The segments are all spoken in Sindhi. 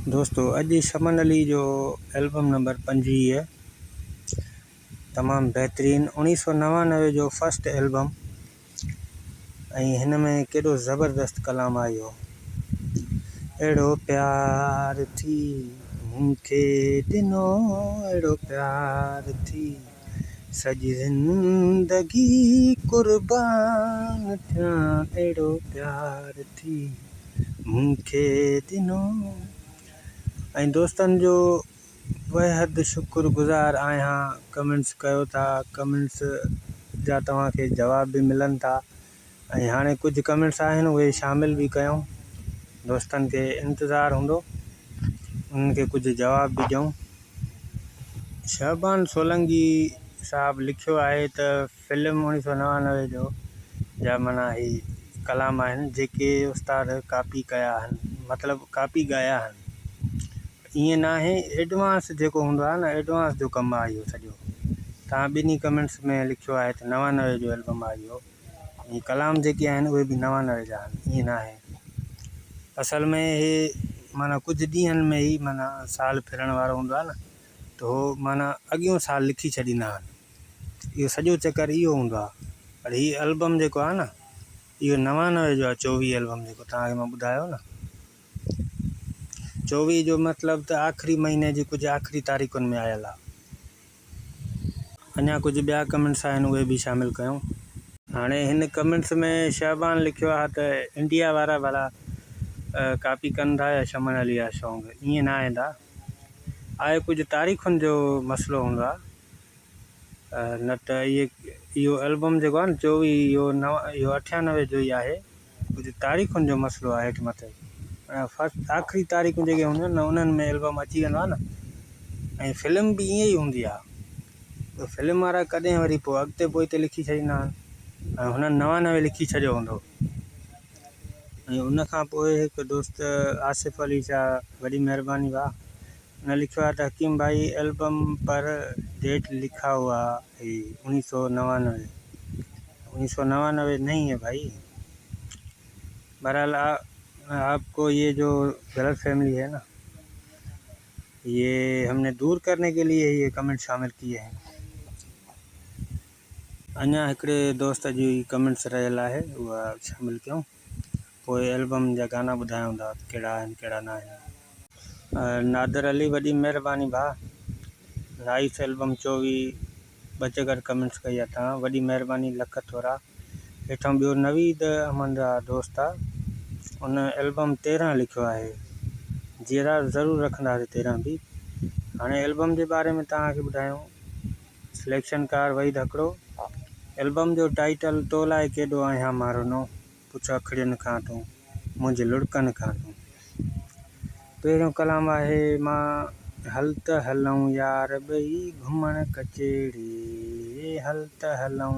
دوستو اڄ شمن علي جو البم نمبر 25 تمام بهترين 1999 جو فرسٽ البم ۽ هن ۾ ڪيڏو زبردست ڪلام آهي اهو اهڙو پيار ٿي مون کي ڏنو اهڙو پيار ٿي سڄي زندگي قربان ٿيان اهڙو پيار ٿي مون کي ڏنو ۽ دوستن جو بيحد شڪر گذار آهيان ڪمينٽس ڪيو ٿا ڪمينٽس جا توهان کي جواب به ملن ٿا ۽ هاڻي ڪجهه ڪمينٽس آهن اهي شامل به ڪيون دوستن کي انتظار هوندو انهن کي ڪجهه جواب به ڏيون. شعبان سولنگي صاحب لکيو آهي ته فلم 1999 جو جا معنيٰ هي ڪلام آهن جيڪي استاد ڪاپي ڪيا آهن مطلب ڪاپي ڳايا آهن ائين ناهي ايڊوانس جيڪو هوندو آهي نه ايڊوانس جو ڪم آهي اهو سڄو توهان ٻنهي ڪمينٽس ۾ لکيو آهي ته 99 جو البم آهي اهو ۽ ڪلام جيڪي آهن اهي به 99 جا آهن ائين ناهي اصل ۾ هي معنيٰ ڪجهه ڏينهن ۾ ئي معنيٰ سال ڦرڻ وارو هوندو آهي نه ته هو معنيٰ اڳيون سال لکي ڇڏيندا آهن اهو سڄو چڪر اهو هوندو آهي پر هي البم جيڪو آهي نه اهو 99 جو آهي 24 البم جيڪو توهان کي مان ٻڌايو نه 24 جو مطلب ته آخري مهيني جي ڪجهه آخري تاريخن ۾ آيل آهي اڃا ڪجهه ٻيا ڪمينٽس آهن اهي به شامل ڪيون. هاڻي هن ڪمينٽس ۾ شعبان لکيو آهي ته انڊيا وارا ڀلا ڪاپي ڪن ٿا يا شمن علي جا سونگ ائين ناهي دا آهي ڪجهه تاريخن جو مسئلو هوندو آهي نه ته اهي اهو البم جيڪو آهي نه 24 اهو نو اهو 98 جو ئي آهي ڪجهه تاريخن جو مسئلو آهي هيٺ مٿي فرسٽ آخري تاريخون جيڪي هونديون آهن نه انهن ۾ البم اچي ويندو آهي نه ۽ فلم به ائين ئي هوندي آهي ته فلم وارا ڪڏهن وري پوء اڳتي پوئتي لکي ڇڏيندا آهن ۽ هنن 99 لکي ڇڏيو هوندو ۽ ان کان پوء هڪ دوست آصف علي شاهه وڏي مهرباني ڀاء ان لکيو آهي ته حڪيم ڀائي البم پر ڊيٽ لکا هئا هي 1999 1999 نهين هي ڀائي بهرحال آپ کو یہ جو غلط فهمي هي نا یہ هم ني دور کرني کے لئي یہ ڪمينٽ شامل کيي هين. اڃا هڪڙي دوست جي ڪمينٽس رهيل آهي اها شامل ڪيون پوء البم جا گانا ٻڌايون ٿا ڪهڙا آهن ڪهڙا نه آهن. نادر علي وڏي مهرباني ڀاء نائيس البم 24 ٻه چڪر ڪمينٽس ڪئي آ توهان وڏي مهرباني لک ٿورا هيٺان ٻيو نويد احمد آ دوست آ ان البم 13 لکيو آهي جيئرا ضرور رکنداسي 13 به هاڻي البم جي باري ۾ توهان کي ٻڌايون سليڪشن ڪار وحيد هڪڙو البم جو ٽائيٽل تو لاء ڪيڏو آهيان مان رنو پڇ اکڙين کان تون منهنجي لڙڪن کان تون پهريون ڪلام آهي مان هل ته هلون يار ٻئي گهمڻ ڪچهري هل ته هلون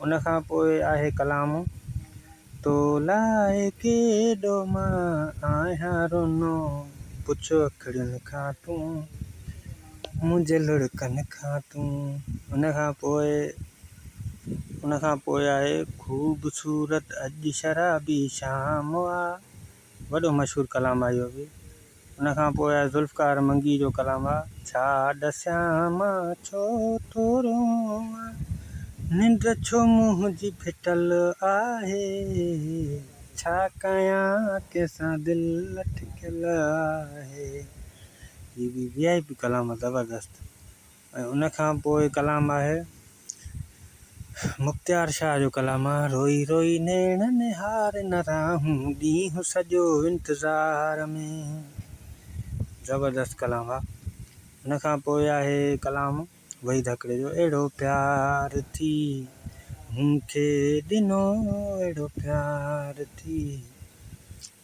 ان کان پوء آهي ڪلام تو لاء ڪيڏو مان آهيان رنو پڇ اکڙين کان تون منهنجي لڙڪن کان تون ان کان پوء ان کان پوء آهي خوبصورت اڄ شرابي شام آ وڏو مشهور ڪلام آهي اهو به. ان کان پوء آهي ذوالفقار منگي جو ڪلام آ ڇا ڏسيان مان ڇو ٿو روئان ننڊ ڇو منهنجي ڦٽل آهي ڇا ڪيان ڪنهن سان دل اٽڪيل آهي هي به وي آء پي ڪلام آ زبردست. ۽ ان کان پوء ڪلام آهي مختيار شاهه جو ڪلام آهي روئي روئي نيڻ نهار نه راهون ڏينهن سڄو انتظار ۾ زبردست ڪلام آهي ان کان پوء آهي ڪلام وحيد هڪڙي جو اهڙو پيار ٿي مون کي ڏنو اهڙو پيار ٿي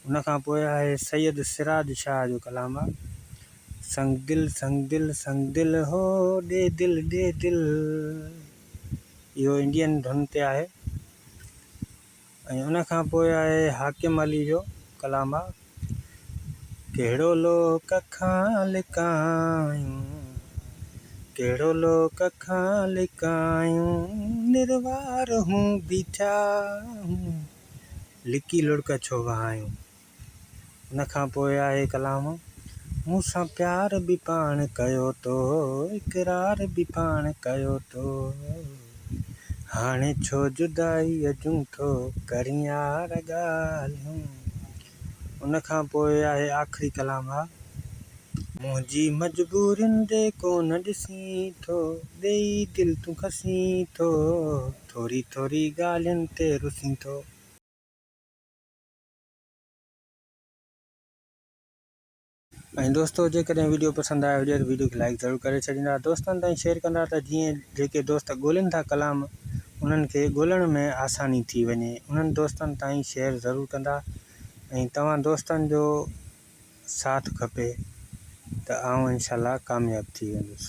ان کان پوء آهي سيد سراج شاهه جو ڪلام آ سنگدل سنگدل سنگدل هو ڏي دل ڏي دل اهو انڊين ڌن تي آهي ۽ ان کان پوء آهي حاڪم علي جو ڪلام آ ڪهڙو لوڪ کان لڪايون ڪهڙو لوڪ کان لڪايون نروار هون بيٺا هون لڪي لڙڪ ڇو وهايون. ان کان پوء آهي ڪلام، مون سان پيار به پاڻ ڪيو تو، اقرار به پاڻ ڪيو تو، هاڻي ڇو جدائيء جون ٿو ڪرين يار ڳالهيون. ان کان پوء آهي آخري ڪلام آ. منهنجي مجبورين ڏي ڪونه ڏسين ٿو، ڏيئي دل تون کسين ٿو، ٿوري ٿوري ڳالهين تي رسين ٿو. ۽ دوستو جيڪڏهن ويڊيو پسند آيو هجي ته ويڊيو کي لائيڪ ضرور ڪري ڇڏيندا دوستن تائين شيئر ڪندا ته جيئن جيڪي دوست ڳولين ٿا ڪلام انهن کي ڳولڻ ۾ آساني ٿي وڃي انهن دوستن تائين شيئر ضرور ڪندا ۽ توهان دوستن جو ساٿ کپي ته آئون انشاء الله ڪامياب ٿي ويندس.